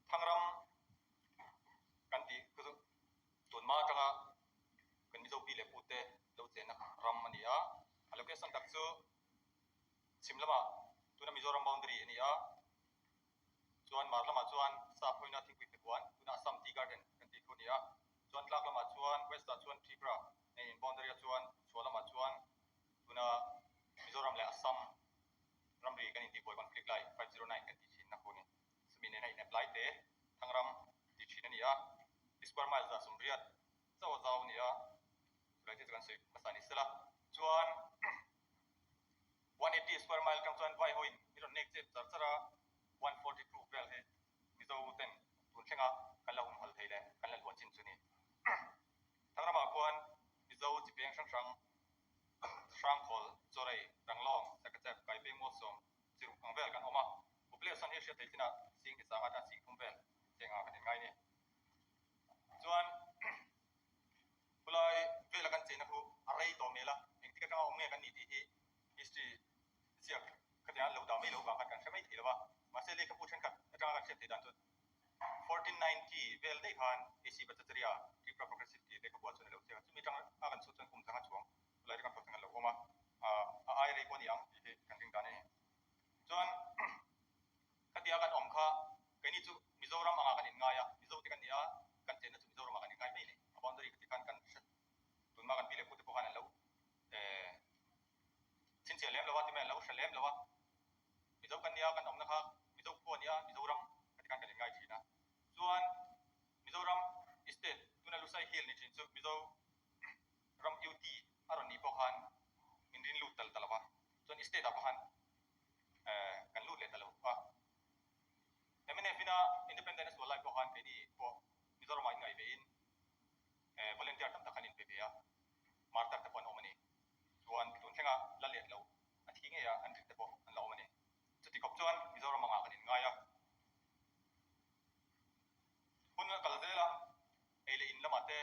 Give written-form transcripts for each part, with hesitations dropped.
Thangram kan tih khu chu tunhma atanga kan Mizo pi leh pute lo chenna ram a ni a, a location tak chu chhim lamah tuna Mizoram boundary a ni a, chuan mar lamah chuan sap hawina thingpui fekuan tuna Assam tea garden kan tih thu a ni a, chuan tlak lamah chuan west ah chuan Tripura nen in boundary a chuan chhuah lamah chuan tuna Mizoram leh Assam ramri kan intihbuai conflict lai 509 kan tih thinna khu a ni. Chumi nena in apply te Thangram tih thin a ni a, square mile 180 chauh a zau a ni a, chulai te chu kan sawi hmasa ni sela. Chuan 180 square mile atang chuan vai hoin min rawn nek chep char char a, 142 vel hi Mizo ten tun thlenga kan la humhal thei leh kan la luah chin chu ni. Thangramah khuan Mizo chi peng hrang hrang Hrangkhawl, Chawrei, Ranglawng, Sakachep, Kaipeng, Mualsawm, Chiruk ang vel kan awm a, population hi hriat theih chinah sing hi sanga atang sing thum vel cheng ah kan inngai ni. Chuan khulai vela kan cheina khu a rei tawh hmel a, engtik atanga awm nge kan nih tih hi history ziak khatiang an lo dah mai lo vang khan kan hre mai thei lo va, mahse lehkhabu thenkhat atanga kan hriat theih dan chu 1490 vel daih khan AC Bhattacharya Tripura Progressive tih lehkhabuah chuan a lo ziak a, chumi atanga a kan chhut chuan kum zanga chuang khulai te kan hlawhtling an lo awm a, a ai rei pawh a ni ang tih hi kan ring dan a ni. Chuan khatia kan awm kha keini chu Mizoram anga kan inngai a, Mizo te kan ni a, kan chenna chu Mizoram ah kan inngai mai a ni. A boundary khati khan kan hre tunhma kan pi leh pute pawh khan an lo chhinchhiah lem lo a, timai an lo hre lem lo a, Mizo kan nia kan awmna kha Mizo khua a nia Mizoram khati khan kan inngai thin a. Chuan Mizoram state tuna Lusai Hill ni thin chu Mizo ram UT a rawn nih pawh khan min rin lut tal ta lo va, chuan state ah pawh khan kan lut leh ta lo a. Mnf ina independent a sual lai pawh khan keini pawh Mizoram ah inngaih ve in volunteer tam tak khan inpe ve a, martyr te pawh an awm a ni. Chuan tun thlenga la let lo a thi ngei a an rin te pawh an la awm a ni. Chuti khawp chuan Mizoram angah kan inngai a. Hun a kal zel a, ei leh in lamah te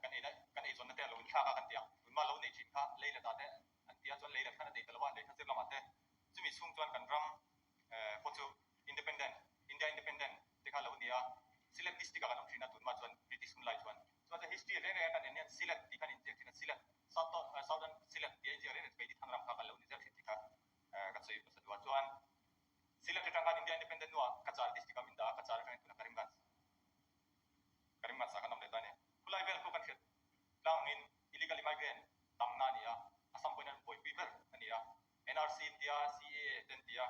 kan eina kan eizawnna te a lo inthlak a kan ti ang. Tunhma lo nei thin kha lei let ah te an ti a, chuan lei let khan a nei ta lo a, lehkha zir lamah te chumi chhung chuan kan ram pawh chu independent, India independent te kha lo ni a, Sylhet district ah kan awm thin a tunhma chuan British hun lai chuan. Chuan chuan history reng reng a kan en hian Sylhet tih khan inziak thin a, Sylhet, Southern Sylhet tih a inziak reng reng chu keini Thangram kha kan lo ni zel thin tih kha kan sawi hmasa duh a. Chuan Sylhet atang khan India independent hnuah Cachar district ah min dah a, Cachar atangin tunah Karimganj Karimganj ah kan awm leh ta a ni. Khulai vel khu kan hriat tlang angin illegal immigrant tamna a ni a, Assam pawhin an buaipui ber a ni a, NRC an ti a, CAA te an ti a,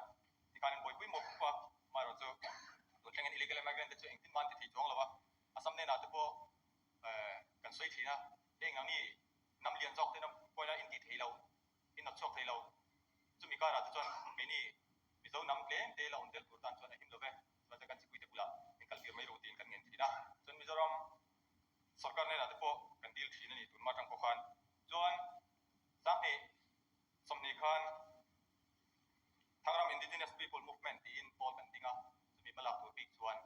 tikhan an buaipui mawp mawp a, amaherawhchu tun thlengin illegal immigrant te chu engtin mah an ti thei chuang lo a, Assam hnenah te pawh kan sawi thin a, heng ang hi hnam lian zawk te pawhin a inti thei lo, in nawt chhuak thei lo, chumi karah te chuan keini Mizo hnam tlem te la awm tel tur tan chuan a him lo ve. Chuan kan chipuite bulah min kaltir mai ru tiin kan ngen thin a, chuan Mizoram sorkar hnenah te pawh kan dil thin a ni tunhma atang pawh khan. Chuan 2020 khan Thangram Indigenous People Movement tiin pawl kan ding a, chumi hmalak tur bik chuan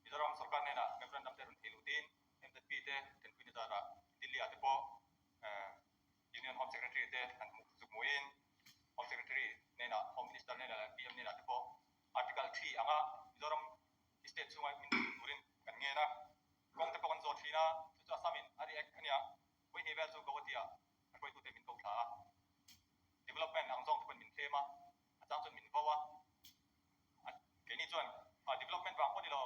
Mizoram sorkar hnenah memorandum te rawn thei lutin MZP te Tanpuina zarah Delhi ah te pawh Union Home Secretary te an hmuh zuk hmuhin Home Secretary hnenah Home Minister hnenah leh PM hnenah te pawh Article 3 anga Mizoram state chhunga min duh turin kan ngen a, kawng te pawh kan zawh thin a, chu chu Assam in a react a nia, vawihnih vel chu Guwahati ah a hruaitute min ko thla a, development ang zawng te pawhin min thlem a, a chang chuan min vo a, keini chuan development vang pawh ni lo,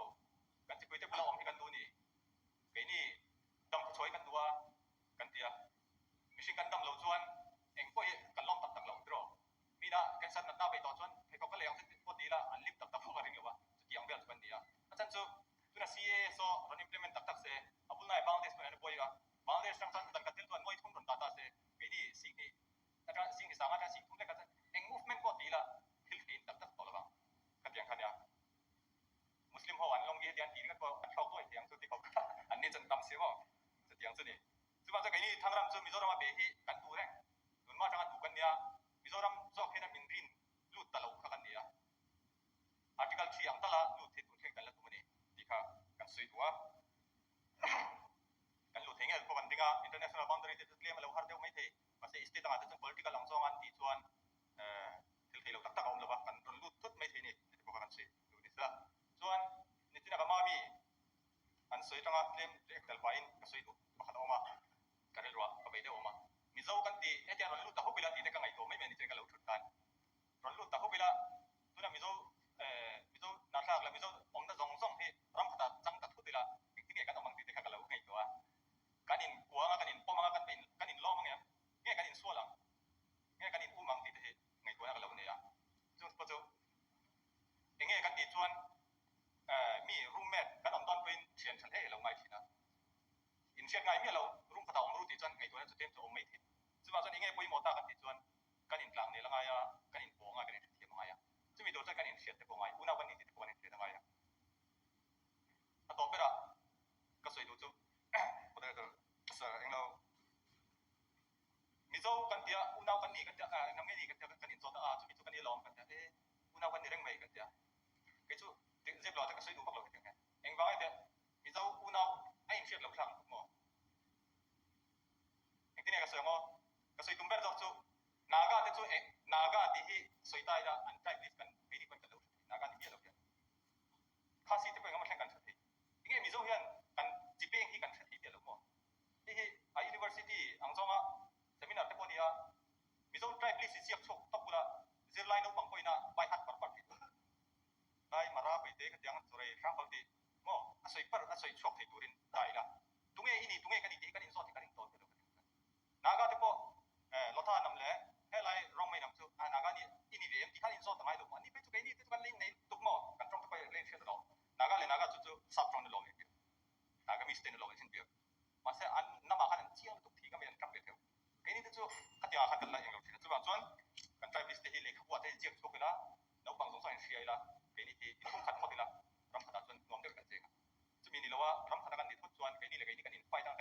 kan chipuite bula awm hi kan duh a ni, keini dam khaw chhuah hi kan duh a kan ti a, mihring kan dam lo chuan eng pawh hi kan lawm tak tak lo tiraw. Mina cancer natna vei tawh chuan pheikhawk ka lei ang chu pawh ti ila an lim tak tak fawk a ring lo a, chutiang vel chu kan ni a. A chhan chu tuna CAA saw rawn implement tak tak se, a bulnai Bangladesh pawhin an buai a, Bangladesh atang chuan dan kan tel chuan nuai thum rawn dah ta se, keini 2000 atang 25,000 atang 30,000 lek ah chuan eng movement pawh ti ila thil theih in tak tak tawh lo vang ka ti ang kha nia. Muslim ho an lawng hi hetiang an ti ringawt pawh an thlawk duai thei ang chu ti khawp kha an ni chuan tam si maw chutiang chu ni. Chuvang chuan keini Thangram chu Mizoram a be hi kan duh reng, tunhma atanga duh kan nia. Mizoram zawk hian min rin lut ta lo kha kan ni a, Article 3 ang tala lut hi tun thleng kan la tum a ni tih kha kan sawi duh a. Kan lut thei ngei pawh kan ring a, international boundary te chu tlem a lo har deuh mai thei, mahse state angah te chuan political ang zawnga an tih chuan thil thei lo tak tak a awm lo va, kan rawn lut thut mai thei a ni tih te pawh kha kan sawi duh ni sela. tlem react tel pahin ka sawi duh pakhat a awm a, ka rilruah ka bei deuh awm a. Mizo kan ti hetiang rawn lut ta hup ila tih te ka ngaihtuah mai mai a ni chuan ka lo thut khan rawn lut ta hup ila tuna Mizo Mizo hnathlak leh Mizo awmna zawng zawng hi ram khatah chang ta thut ila engtin nge kan awm ang tih te kha ka lo ngaihtuah a. Kan in kuang a, kan in pawm ang a, kan in kan in lawm ang em? Nge kan in sual ang? Nge kan in um ang tih te hi ngaihtuahna ka lo nei a. Chung pawh chu enge kan tih chuan mi roommate kan awm dawn pawhin thian tha hle i lo ngai thin a. In hriat ngai miah lo room khatah awm ru tih chuan ngaihtuahna chu tlem chu a awm mai thei. Chuvang chuan enge pawimawh ta kan tih chuan kan intlang nel a ngai a, kan inpawh a ngai, kan inhrethiam a ngai a. Chumi tur chuan kan inhriat te pawh a ngai, unau kan ni tih te pawh kan inhriat a ngai a. A tawp berah ka sawi duh chu moderator sir englo Mizo kan tia unau kan ni kan tia engam nge ni kan tia kan inzawt a, a chumi chu kan ni alawm kan tia e unau kan ni reng mai kan tia. Kei chu zep lo ah chuan ka sawi duh vak lo hetiang hian. Engvang ai teh Mizo unau a inhriat loh thlak lutuk maw? Engtin nge ka sawi ang aw? Ka sawi tum ber zawk chu Naga te chu eh Naga tih hi sawi ta ila an tribe list kan keini pawn kan lo hre thei Naga ni miah lo hian Khasi te pawh engemaw thleng kan hre thei. Enge Mizo hian kan chi peng hi kan hre thei miah lo maw? Hei hi a university ang zawnga seminar te pawh nia Mizo tribe list hi ziak chhuak tawp bula zirlai naupang pawhin a by heart par par thei tur. Lai Mara Paite ka tiang churei hrang tih maw a sawi par a sawi chhuak thei turin dah ila tunge i ni tunge ka ni tih hi kan inzawt hi ka ring tawn miah lo ka ti ang. Naga te pawh Lotha nam leh helai Rongmei nam chu a Naga ni i ni ve em tih khan inzawt a ngai lo maw? Ani phei chu keini te chu kan la innei tuk maw? Kan tawng te pawh la inhriat a lo. Naga leh Naga chu chu sap tawng ni lo in biak. Naga mi te ni lo in biak. Mahse an namah khan an chiang lutuk thi ka mai an tap ve theuh. Keini te chu khatiang ah khan kan la eng lo thin a. Chuvang chuan kan tribe list te hi lehkhabu ah te ziak chhuak ila, naupang zawng zawng inhria ila, keini hi inchhungkhat phawt ila, ram khatah chuan nuam deuh kan cheng a. Chumi ni lo a, ram khata kan ni thut chuan keini leh keini kan in fight a.